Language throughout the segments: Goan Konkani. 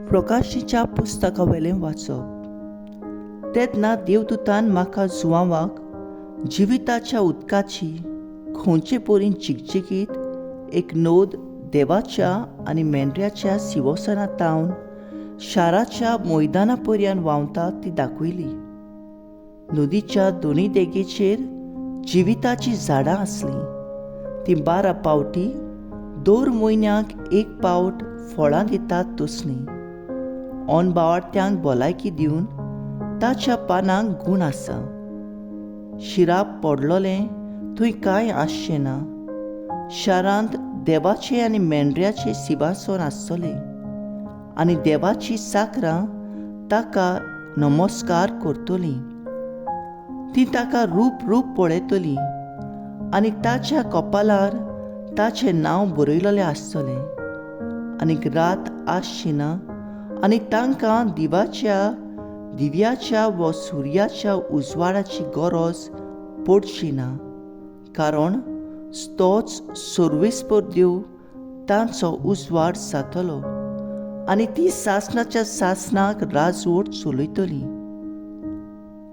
प्रकाशीच्या पुस्तका वेलें वाचप. तेन्ना देवदूतान म्हाका जुवांवाक जिविताच्या उदकाची खंयचे परीन चिकचिकीत एक नोद देवाच्या आनी मेंढऱ्याच्या सिवोसना तावन शाराच्या मैदाना पर्यान व्हांवता ती दाखयली. नदीच्या दोनूय देगेचेर जिविताचीं झाडां आसलीं. तीं 12 पावटी दर म्हयन्याक एक पावट फळां दितात तसलीं. अनबावार्त्यांक भलायकी दिवन ताच्या पानांक गूण आसा. शिराप पडलोलें थंय कांय आसचें ना. शारांत देवाचें आनी मेंढऱ्याचें सिंवासन आसतलें आनी देवाचीं चाकरां ताका नमस्कार करतलीं. तीं ताका रूप रूप पळयतलीं आनी ताच्या कपालार ताचें नांव बरयलेलें आसतलें. आनी रात आसची ना आनी तांकां दिवाच्या दिव्याच्या वा सुर्याच्या उजवाडाची गरज पडची ना, कारण तोच सर्वेस्पर देव तांचो उजवाड जातलो आनी ती सासणाच्या सासणाक राजवट चलयतली.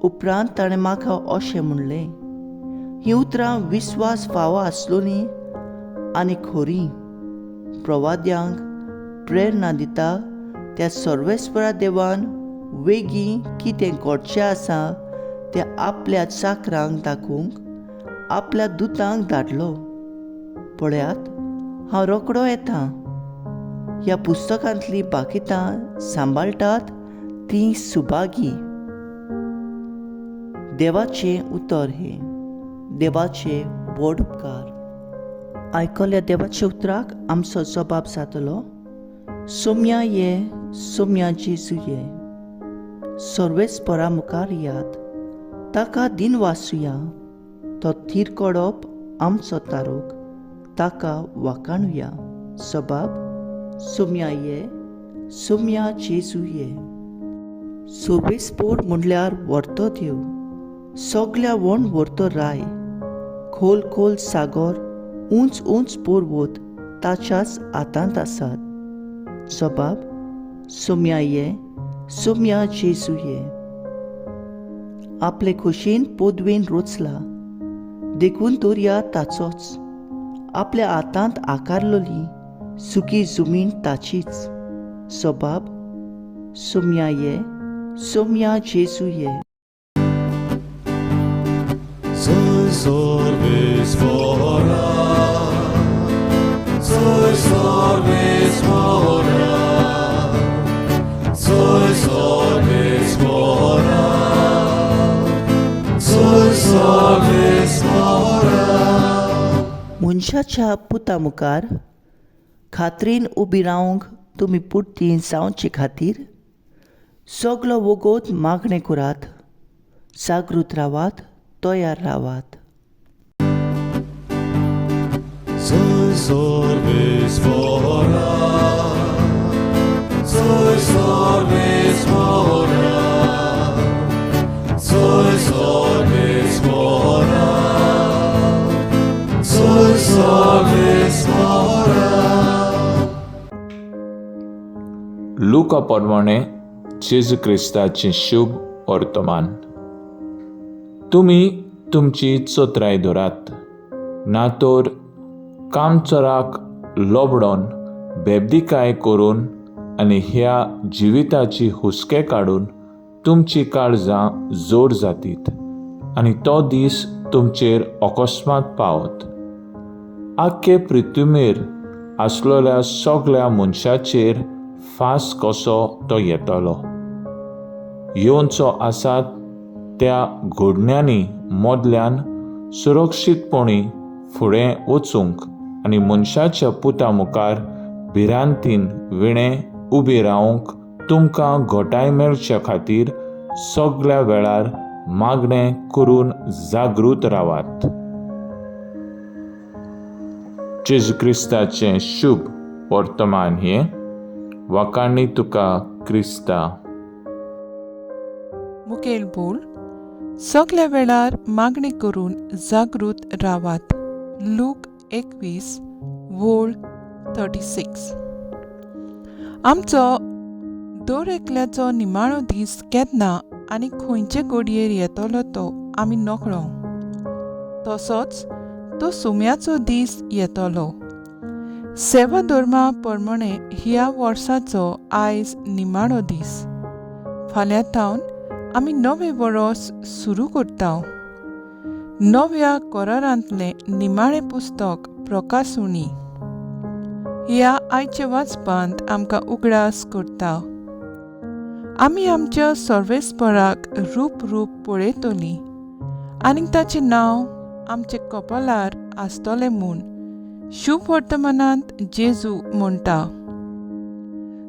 उपरांत ताणें म्हाका अशें म्हणलें, हीं उतरां विस्वास फावो आसलोलीं आनी खरीं. प्रवाद्यांक प्रेरणा दिता त्या सर्वेस्परा देवान वेगीं कितें घडचें आसा तें आपल्या चाकरांक दाखोवंक आपल्या दुतांक धाडलो. पळयात, हांव रोकडो येता. ह्या पुस्तकांतलीं बाकितां सांबाळटात तीं सुभागी. देवाचें उतर हें, देवाचे व्हड उपकार. आयकल्या देवाच्या उतराक आमचो जबाब जातलो, सोम्या ये, सोम्या जेजू ये. सर्वेस्परा मुखार याद ताका दिन वासुया. तो थीर कडप आमचो तारोक, ताका वाकाणुया. सबाब, सोम्या ये, सोम्या जेजू ये. सर्वेस्पोर म्हणल्यार व्हरतो देव, सगल्या वण व्हरतो राय. खोल खोल सागर, उंच उंच पर्वत ताच्याच हातांत आसात. सबाब, सोम्या ये, सोम्या जेजू ये. आपले खोशेन पदवेन रोचला, देखून दर्या ताचोच. आपल्या हातांत आकारलोली सुकी जमीन ताचीच. सबाब, सोम्या ये, सोम्या जेजू ये. Soy सर्वेस्परा, soy सर्वेस्परा, soy सर्वेस्परा, soy सर्वेस्परा. मनशाच्या पुता मुखार खात्रीन उबी रावंक तुमी पुरती जावचे खातीर सगलो वोगोत मागणें करात, जागृत रावात, तयार रावात. Soy सर्वेस्परा, soy सर्वेस्परा, soy सर्वेस्परा, soy सर्वेस्परा. लुका प्रमाणे जेजू क्रिस्ताचें शुभ वर्तमान. तुमी तुमची चत्राय धरात, ना तर कामचोराक लोबडोन बेबदिकाय करून आनी ह्या जिविताची हुस्के काडून तुमची काळजां जोर जातीत आनी तो दीस तुमचेर अकस्मात पावत. आख्खे पृथ्वीर आसलेल्या सगळ्या मनशाचेर फास कसो तो येतलो. येवचो आसात त्या घडण्यांनी मदल्यान सुरक्षीतपणी फुडें वचूंक आनी मनशाच्या पुता मुखार भिरांतीन विणें उबी रावंक तुमकां घटाय मेळचे खातीर सगळ्या वेळार मागणें करून जागृत रावात. जेजू क्रिस्ताचें शुभ वर्तमान हें. वाखाणी तुका क्रिस्ता. मुखेल बोल, सगल्या वेळार मागणी करून जागृत रावात. लूक 21 वोळ 36. आमचो दर एकल्याचो निमाणो दीस केन्ना आनी खंयचे घडयेर येतलो तो आमी नकळो. तसोच तो सुम्याचो दीस येतलो. सेवा धर्मा प्रमाणे ह्या वर्साचो आयज निमाणो दीस. फाल्यां थावन आमी नवें वरोस सुरू करता. नव्या करारांतलें निमाणें पुस्तक प्रकाशुणी ह्या आयच्या वाचपांत आमकां उगडास करता. आमी आमच्या सर्वेस्पराक रूप रूप पळयतलीं आनी ताचें नांव आमचे कपालार आसतलें म्हूण शुभ वर्तमानांत जेजू म्हणटा.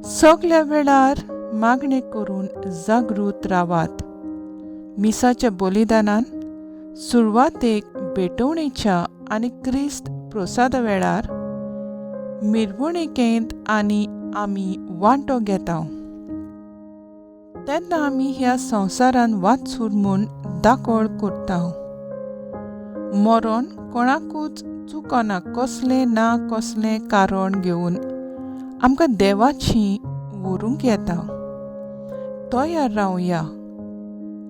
सगल्या वेळार मागणें करून जागृत रावात. मिसाच्या बलिदानान सुरवातेक भेटवणेच्या आनी क्रिस्त प्रसादा वेळार मिरवणुकेंत आनी आमी वांटो घेता तेन्ना आमी ह्या संवसारान वाचूर म्हूण दाकोळ करता. मरण कोणाकूच चुकना, कसलें ना कसलें कारण घेवन आमकां देवाची व्हरूंक येता. तयार रावया.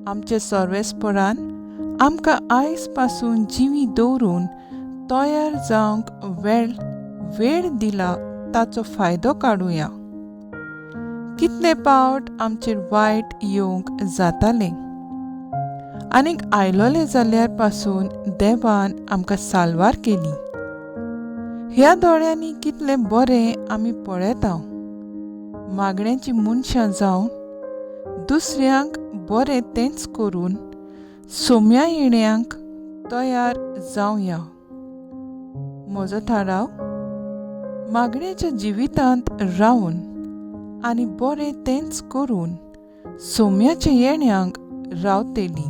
आमचे सर्वेस्परान आमकां आयज पासून जिवी दवरून तयार जावंक वेळ दिला ताचो फायदो काडुया. कितले पावट आमचेर वायट येवंक जातालें आनीक आयलोले जाल्यार पासून देवान आमकां साल्वार केली. ह्या दोळ्यांनी कितलें बरें आमी पळयता. मागण्याची मनशां जावन दुसऱ्यांक बरें तेंच करून सोम्या येण्यांक तयार जावया. म्हजो थाराव मागण्याच्या जिवितांत रावन आनी बरें तेंच करून सोम्याच्या येण्यांक रावतली.